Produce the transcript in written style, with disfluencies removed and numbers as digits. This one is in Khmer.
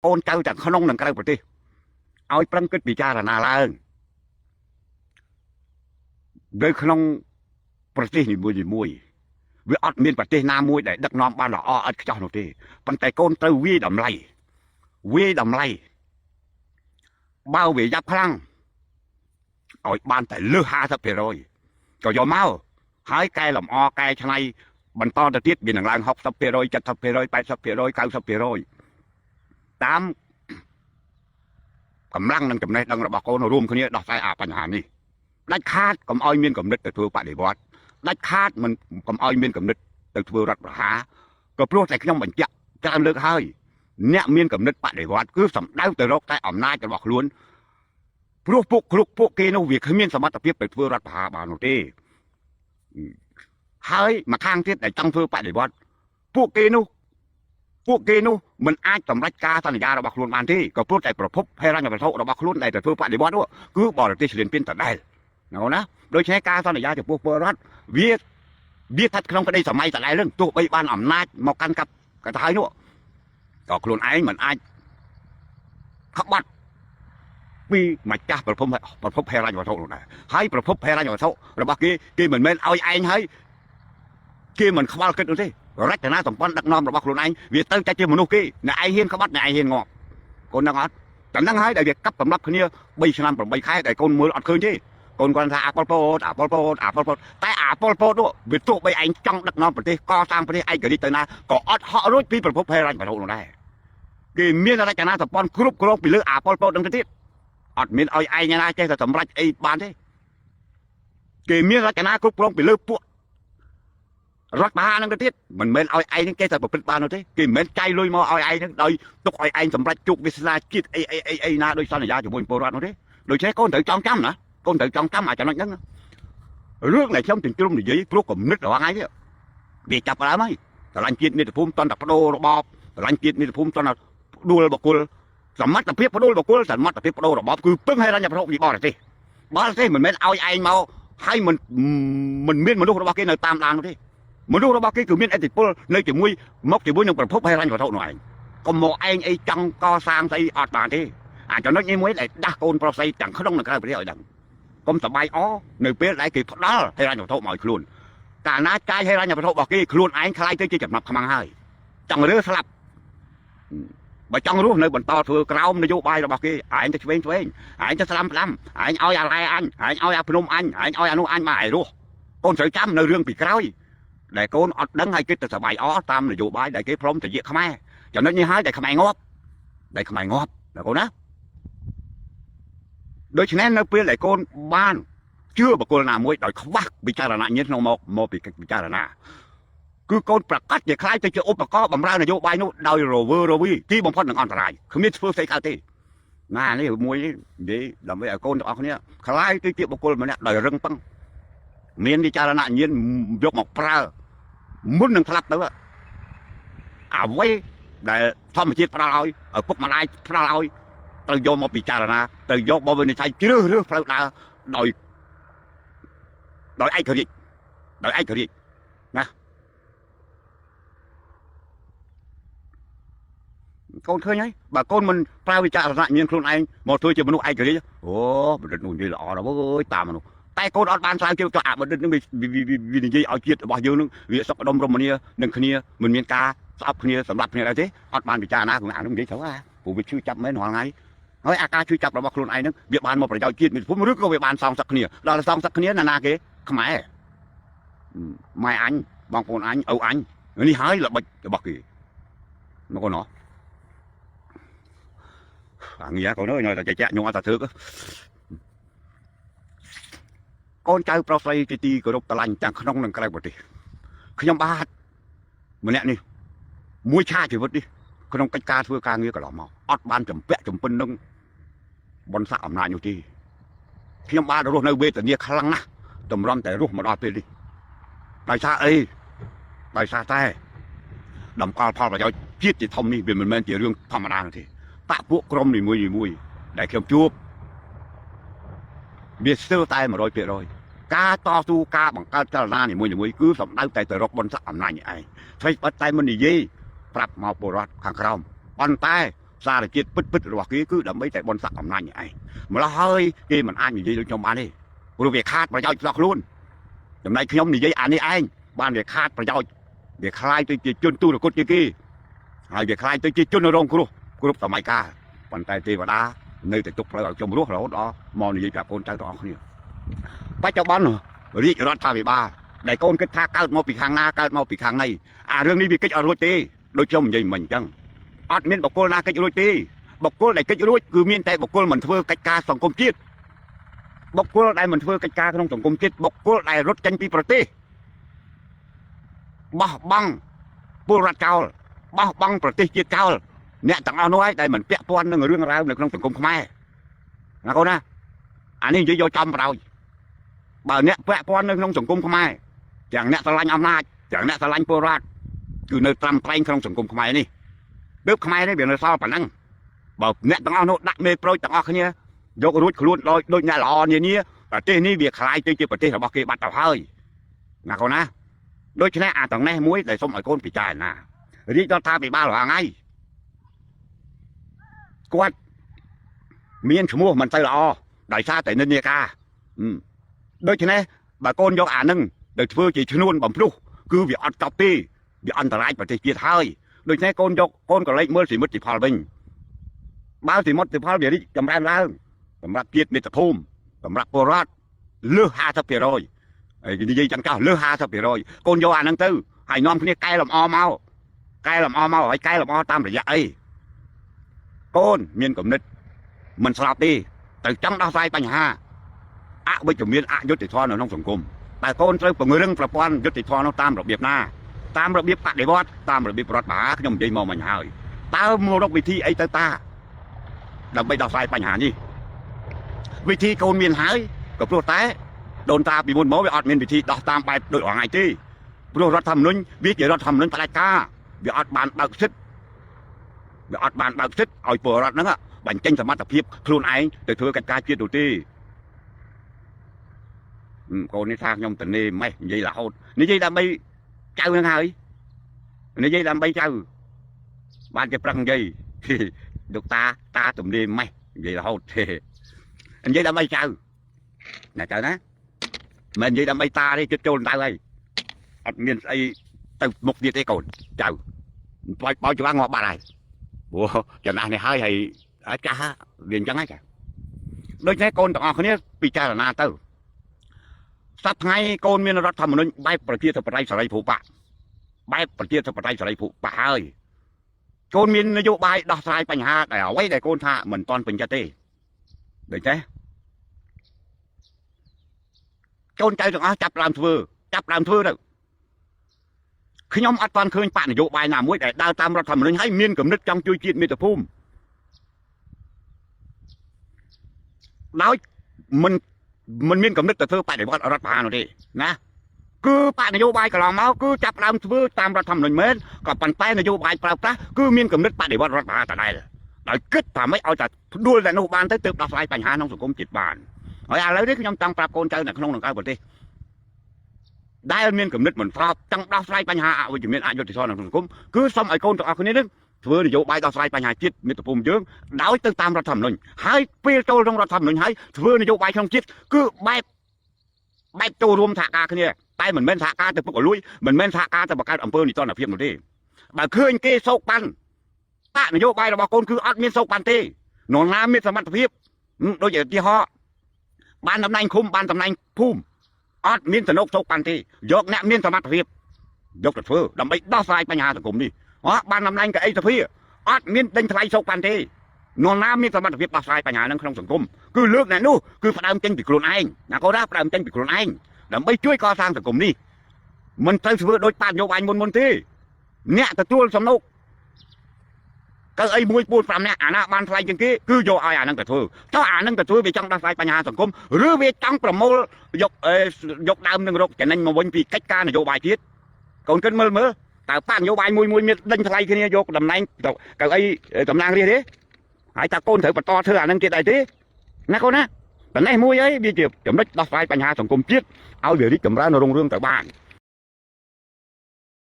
កូនចៅទាំងក្នុងនិងក្រៅប្រទេសឲ្យប្រឹងគិតពិចារណាឡើងនៅក្នុងប្រទេសនីមួយៗវាអត់មានប្រទេសណាមួយដែលដឹកនាំបានល្អឥតខ្ចោះនោះទេប៉ុន្តែកូនត្រូវវាយតម្លៃវាយតម្លៃបើវាយ៉ាប់ខ្លាំងឲ្យបានតែលើស50%ក៏យកមកហើយកែលម្អកែច្នៃបន្តទៅទៀតវានឹងឡើង60% 70% 80% 90%តាមកម្លាំងនិងចំណេះដឹងរបស់កូនរួមគ្នាដោះស្រាយអាបញ្ហានេះដាច់ខាតកុំឲ្យមានកំណត់ទៅធ្វើបដិវត្តដាច់ខាតមិនកុំឲ្យមានកំណត់ទៅធ្វើរដ្ឋប្រហារក៏ព្រោះតែខ្ញុំបញ្ជាក់ច្រើនលើកហើយអ្នកមានកំណត់បដិវត្តគឺសំដៅទៅរកតែអំណាចរបស់ខ្លួនព្រោះពួកគ្រប់ពួកគេនោះវាគ្មានសមត្ថភាពទៅធ្វើរដ្ឋប្រហារបាននោះទេហើយមួយខាងទៀតដែលចង់ធ្វើបដិវត្តពួកគេនោះពួកគេនោះមិនអាចសម្រេចការសន្យារបស់ខ្លួនបានទេក៏ព្រោះតែប្រភពហិរញ្ញវត្ថុរបស់ខ្លួនដែលទៅធ្វើបដិវត្តនោះគឺបរទេសឈ្លានពានដដែលណាដូច្នេះការសន្យាចំពោះពលរដ្ឋវាវាស្ថិតក្នុងក្តីសម័យដដែលនឹងទោះបីបានអំណាចមកកាន់កាប់ក៏ទៅហើយនោះក៏ខ្លួនឯងមិនអាចក្បត់ពីម្ចាស់ប្រភពប្រភពហិរញ្ញវត្ថុនោះដែរហើយប្រភពហិរញ្ញវត្ថុរបស់គេគេមិនមែនឲ្យឯងហើយគេមិនខ្វល់គិតនោះទេរចនាសម្ព័ន្ធដឹកនាំរបស់ខ្លួនឯងវាទៅតែជាមនុស្សគេអ្នកឯងហ៊ានក្បត់អ្នកឯងហ៊ានងាប់កូនដឹងអត់តែហ្នឹងហើយដែលវាកាប់សម្លាប់គ្នា3ឆ្នាំ8ខែដែលកូនមើលអត់ឃើញទេកូនគាត់ថាអាប៉ុលពតអាប៉ុលពតអាប៉ុលពតតែអាប៉ុលពតនោះវាទោះបីឯងចង់ដឹកនាំប្រទេសកសាងប្រទេសឯករាជ្យទៅណាក៏អត់ហក់រួចពីប្រភពហិរញ្ញវត្ថុនោះដែរគេមានរចនាសម្ព័ន្ធគ្រប់គ្រងពីលើអាប៉ុលពតនឹងទៅទៀតអត់មានឲ្យឯងណាចេះតែសម្រេចអីបានទេគេមានរចនាគ្រប់គ្រងពីលើពួករដ្ឋបាលហ្នឹងទៅទៀតមិនមែនឲ្យឯងហ្នឹងគេតែប្រព្រឹត្តបាននោះទេគេមិនមែនចាយលុយមកឲ្យឯងហ្នឹងដោយទុកឲ្យឯងសម្រេចជោគវាសនាជាតិអីអីអីអីណាដោយសន្យាជាមួយពលរដ្ឋនោះទេដូច្នេះកូនត្រូវចងចាំណាកូនត្រូវចងចាំអាចចំណុចហ្នឹងរឿងដែលខ្ញុំចិញ្ជ្រុំនិយាយព្រោះគំនិតរបស់ថ្ងៃនេះវាចាប់ផ្ដើមហើយស្រឡាញ់ជាតិមាតុភូមិតន្តបដូររបបស្រឡាញ់ជាតិមាតុភូមិតន្តដួលបកុលសមត្ថភាពបដូលបកុលសមត្ថភាពបដូររបបគឺពឹងឲ្យរញ្ញប្រោពីបរទេសបរទេសមិនមែនឲ្យឯងមកហើយមិនមិនមានមនុស្សរបស់គេនៅតាមដាននោះទេមនុស្សរបស់គេគឺមានឥទ្ធិពលនៅជាមួយមកជាមួយនឹងប្រភពហិរញ្ញវត្ថុនោះឯងកុំមកឯងអីចង់កសាងស្អីអត់បានទេអាចចំណុចនេះមួយដែលដាស់កូនប្រុសស្រីទាំងក្នុងនិងក្រៅប្រទេសឲ្យដឹងកុំសបាយអនៅពេលដែលគេផ្ដល់ហិរញ្ញវត្ថុមកឲ្យខ្លួនកាលណាចាយហិរញ្ញវត្ថុរបស់គេខ្លួនឯងខ្លាយទៅជាចំណាប់ខ្មាំងហើយចង់រើស្លាប់បើចង់រស់នៅបន្តធ្វើក្រោមនយោបាយរបស់គេឯងទៅឆ្វេងឆ្វេងឯងទៅស្ដាំស្ដាំឯងឲ្យអាឡែអញឯងឲ្យអាភ្នំអញឯងឲ្យអានោះអញមកឯងរស់កូនត្រូវចាំនៅរឿងពីក្រោយដែលកូនអត់ដឹងហើយគិតទៅសបាយអតាមនយោបាយដែលគេព្រមទៅជាខ្មែរចំណុចនេះហើយដែលខ្មែរងាប់ដែលខ្មែរងាប់ណាកូនណាដូច្នេះនៅពេលដែលកូនបានជឿបុគ្គលណាមួយដោយខ្វះវិចារណញ្ញាណក្នុងមកមកពីវិចារណាគឺកូនប្រកាសជាខ្លាយទៅជាឧបករណ៍បំរើនយោបាយនោះដោយរវើរវីទីបំផុតនឹងអន្តរាយគ្មានធ្វើស្អីកើតទេណានេះមួយនេះនិយាយដើម្បីឲ្យកូនទាំងអស់គ្នាខ្លាយទៅជាបុគ្គលម្នាក់ដោយរឹងប៉ឹងមានវិចារណញ្ញាណយកមកប្រើមុននឹងស្លាប់ទៅអ្វីដែលធម្មជាតិផ្ដល់ឲ្យឪពុកម្ដាយផ្ដល់ឲ្យត្រូវយកមកពិចារណាត្រូវយកមកវិនិច្ឆ័យជ្រើសរើសផ្លូវដើរដោយដោយឯករាជ្យដោយឯករាជ្យណាកូនឃើញហើយបើកូនមិនប្រើវិចារណញ្ញាណខ្លួនឯងមកធ្វើជាមនុស្សឯករាជ្យអូបណ្ឌិតនោះនិយាយល្អណាស់អើយតាមមនុស្សតែកូនអត់បានស្រាវជ្រាវចុះអាបណ្ឌិតនឹងវានិយាយឲ្យជាតិរបស់យើងនឹងវាសុខដុមរមនានឹងគ្នាមិនមានការស្អប់គ្នាសម្រាប់គ្នាដែរទេអត់បានពិចារណាខ្លួនអានោះនិយាយត្រូវអាព្រោះវាឈឺចាប់មែនរាល់ថ្ងៃហើយអាការឈឺចាប់របស់ខ្លួនឯងហ្នឹងវាបានមកប្រយោជន៍ជាតិមាតុភូមិឬក៏វាបានសងសឹកគ្នាដល់សងសឹកគ្នាណាណាគេខ្មែរម៉ែអញបងប្អូនអញឪអញនេះហើយល្បិចរបស់គេមកកូនណោះអាងារកូនអើយតែចែកញងអត់តែធ្វើកូនចៅប្រុសស្រីជាទីគោរពតឡាញ់ទាំងក្នុងនិងក្រៅប្រទេសខ្ញុំបាទម្នាក់នេះមួយឆាជីវិតនេះក្នុងកិច្ចការធ្វើការងារកន្លងមកអត់បានចម្ពាក់ចម្ពិននឹងបនស័កអំណាចនោះទេខ្ញុំបាទរស់នៅវេទនាខ្លាំងណាស់តម្រាំតែរស់មកដល់ពេលនេះដោយសារអីដោយសារតែតម្កល់ផលប្រយោជន៍ជាតិជាធំនេះវាមិនមែនជារឿងធម្មតានោះទេតាក់ពួកក្រុមនីមួយៗដែលខ្ញុំជួបវាស្ទើរតែ100%ការតស៊ូការបង្កើតចលនានីមួយៗគឺសំដៅតែទៅរកបនស័កអំណាចនេះឯងថ្មីបិទតែមិននិយាយប្រាប់មកពលរដ្ឋខាងក្រោមប៉ុន្តែ សារជាតិពិតពិតរបស់គេគឺដើម្បីតែបនស័កអំណាចនេះឯងម្ល៉េះហើយគេមិនអាចនិយាយដូចខ្ញុំបានទេព្រោះវាខាតប្រយោជន៍ដល់ខ្លួនចំណែកខ្ញុំនិយាយអានេះឯងបានវាខាតប្រយោជន៍វាคล้ายទៅជាជនទូរគតជាគេហើយវាคล้ายទៅជាជនរងគ្រោះគ្រប់សម័យកាលប៉ុន្តែទេវតានៅតែទុកផ្លូវឲ្យខ្ញុំរស់រហូតដល់មកនិយាយប្រាប់កូនចៅទាំងអស់គ្នាបច្ចុប្បន្នរាជរដ្ឋាភិបាលដែលកូនគិតថាកើតមកពីខាងណាកើតមកពីខាងណីអារឿងនេះវាកិច្ចអត់រួចទេដូចខ្ញុំនិយាយមិញអញ្ចឹងអត់មានបុគ្គលណាកិច្ចរួចទេបុគ្គលដែលកិច្ចរួចគឺមានតែបុគ្គលមិនធ្វើកិច្ចការសង្គមជាតិបុគ្គលដែលមិនធ្វើកិច្ចការក្នុងសង្គមជាតិបុគ្គលដែលរត់ចេញពីប្រទេសបោះបង់ពលរដ្ឋចោលបោះបង់ប្រទេសជាតិចោលអ្នកទាំងអស់នោះឯងដែលមិនពាក់ព័ន្ធនឹងរឿងរ៉ាវនៅក្នុងសង្គមខ្មែរណាកូនណាអានេះនិយាយយកចំប្រោយបើអ្នកពាក់ព័ន្ធនៅក្នុងសង្គមខ្មែរទាំងអ្នកស្រឡាញ់អំណាចទាំងអ្នកស្រឡាញ់ពលរដ្ឋគឺនៅត្រាំត្រែងក្នុងសង្គមខ្មែរនេះទើបខ្មែរនេះវានៅសល់ប៉ុណ្ណឹងបើអ្នកទាំងអស់នោះដាក់មេប្រូចទាំងអស់គ្នាយករួចខ្លួនដោយដូចអ្នកល្អនានាប្រទេសនេះវាคล้ายទៅជាប្រទេសរបស់គេបាត់ទៅហើយណាកូនណាដូច្នេះអាទាំងនេះមួយដែលសូមឲ្យកូនពិចារណារាជរដ្ឋាភិបាលរាល់ថ្ងៃគាត់មានឈ្មោះមិនទៅល្អដោយសារតែនិន្នាការដូច្នេះបើកូនយកអានឹងទៅធ្វើជាឈ្នួនបំភ្លុះគឺវាអត់កប់ទេវាអន្តរាយប្រទេសជាតិហើយដូច្នេះកូនយកកូនក៏លេចមើលសមិទ្ធផលវិញបើសមិទ្ធផលវារីកចម្រើនឡើងសម្រាប់ជាតិមាតុភូមិសម្រាប់ពលរដ្ឋលើស50%ហើយនិយាយចឹងចោះលើស50%កូនយកអានឹងទៅហើយនាំគ្នាកែលម្អមកកែលម្អមកហើយកែលម្អតាមរយៈអីកូនមានគំនិតមិនស្លាប់ទេទៅចង់ដោះស្រាយបញ្ហាអវិជ្ជមានអយុត្តិធម៌នៅក្នុងសង្គមតែកូនត្រូវពង្រឹងប្រព័ន្ធយុត្តិធម៌នោះតាមរបៀបណាតាមរបៀបបដិវត្តតាមរបៀបរដ្ឋបាលខ្ញុំនិយាយមកមិញហើយតើមករកវិធីអីទៅតាដើម្បីដោះស្រាយបញ្ហានេះវិធីកូនមានហើយក៏ព្រោះតែដូនតាពីមុនមកវាអត់មានវិធីដោះតាមបែបដូចរងថ្ងៃទេព្រោះរដ្ឋធម្មនុញ្ញវាជារដ្ឋធម្មនុញ្ញផ្ដាច់ការវាអត់បានបើកសិទ្ធវាអត់បានបើកសិទ្ធឲ្យពលរដ្ឋហ្នឹងបញ្ចេញសមត្ថភាពខ្លួនឯងទៅធ្វើកិច្ចការជាតិនោះទេកូននេះថាខ្ញុំតនេម៉េះនិយាយរហូតនិយាយដើម្បីចៅហ្នឹងហើយនិយាយដើម្បីចៅបានគេប្រឹងនិយាយលោកតាតាទំនេម៉េះនិយាយរហូតនិយាយដើម្បីចៅណាចៅណាមិននិយាយដើម្បីតាទេជិតចូលដៅហើយអត់មានស្អីទៅមុខទៀតទេកូនចៅបោចបោចច្បាស់ងាប់បាត់ហើយព្រោះចំណាស់នេះហើយហើយចាស់វាអញ្ចឹងហើយចាដូច្នេះកូនទាំងអស់គ្នាពិចារណាទៅសប្តាហ៍ថ្ងៃកូនមានរដ្ឋធម្មនុញ្ញបែបប្រជាធិបតេយ្យសេរីភូប៉បែបប្រជាធិបតេយ្យសេរីភូប៉ហើយកូនមាននយោបាយដោះស្រាយបញ្ហាដែលអ្វីដែលកូនថាមិនតាន់ពេញចិត្តទេដូច្នេះកូនចៅទាំងអស់ចាប់ដើមធ្វើចាប់ដើមធ្វើទៅខ្ញុំអត់តាន់ឃើញបកនយោបាយណាមួយដែលដើរតាមរដ្ឋធម្មនុញ្ញហើយមានគំនិតចង់ជួយជាតិមាតុភូមិដោយមិនមិនមានគំនិតទៅធ្វើបដិវត្តរដ្ឋប្រហារនោះទេណាគឺបកនយោបាយកន្លងមកគឺចាប់ដើមធ្វើតាមរដ្ឋធម្មនុញ្ញមែនក៏ប៉ុន្តែនយោបាយប្រើប្រាស់គឺមានគំនិតបដិវត្តរដ្ឋប្រហារដដែលដោយគិតថាម៉េចឲ្យតែផ្ដួលតែនោះបានទៅទើបដោះស្រាយបញ្ហាក្នុងសង្គមជាតិបានហើយឥឡូវនេះខ្ញុំចង់ប្រាប់កូនចៅនៅក្នុងនិងក្រៅប្រទេសដែលមានគំនិតមិនស្របចង់ដោះស្រាយបញ្ហាអវិជ្ជមានអយុត្តិធម៌ក្នុងសង្គមគឺសូមឲ្យកូនទាំងអស់គ្នានឹងធ្វើនយោបាយដោះស្រាយបញ្ហាជាតិមាតុភូមិយើងដោយទៅតាមរដ្ឋធម្មនុញ្ញហើយពេលចូលក្នុងរដ្ឋធម្មនុញ្ញហើយធ្វើនយោបាយក្នុងជាតិគឺបែបបែបចូលរួមសហការគ្នាតែមិនមែនសហការទៅពុកអលួយមិនមែនសហការទៅបង្កើតអំពើនីតិរដ្ឋភាពនោះទេបើឃើញគេសោកប៉ាន់បកនយោបាយរបស់កូនគឺអត់មានសោកប៉ាន់ទេនរណាមានសមត្ថភាពដូចឧទាហរណ៍បានតំណែងឃុំបានតំណែងភូមិអត់មានសំណុកសោកប៉ាន់ទេយកអ្នកមានសមត្ថភាពយកទៅធ្វើដើម្បីដោះស្រាយបញ្ហាសង្គមនេះអត់បានតំណែងកៅអីសភាអត់មានដេញថ្លៃសោកប៉ាន់ទេនរណាមានសមត្ថភាពដោះស្រាយបញ្ហាហ្នឹងក្នុងសង្គមគឺលើកអ្នកនោះគឺផ្ដើមចេញពីខ្លួនឯងណាកូនណាផ្ដើមចេញពីខ្លួនឯងដើម្បីជួយកសាងសង្គមនេះមិនត្រូវធ្វើដូចបានយោបាយមុនមុនទេអ្នកទទួលសំណុកកៅអី1 4 5នាក់អាណាបានថ្លៃជាងគេគឺយកឲ្យអាហ្នឹងទៅធ្វើតោះអាហ្នឹងទៅធ្វើវាចង់ដោះស្រាយបញ្ហាសង្គមឬវាចង់ប្រមូលយកយកដើមនឹងរកចំណេញមកវិញពីកិច្ចការនយោបាយជាតិកូនគិតមើលមើលតើបានយោបាយមួយមួយមានដេញថ្លៃគ្នាយកតំណែងកៅអីតំណាងរាស្ត្រទេហើយតើកូនត្រូវបន្តធ្វើអាហ្នឹងទៀតអីទេណាកូនណាតំណេះមួយអីវាជាចំណុចដោះស្រាយបញ្ហាសង្គមជាតិឲ្យវារីកចម្រើនរុងរឿងទៅបាន។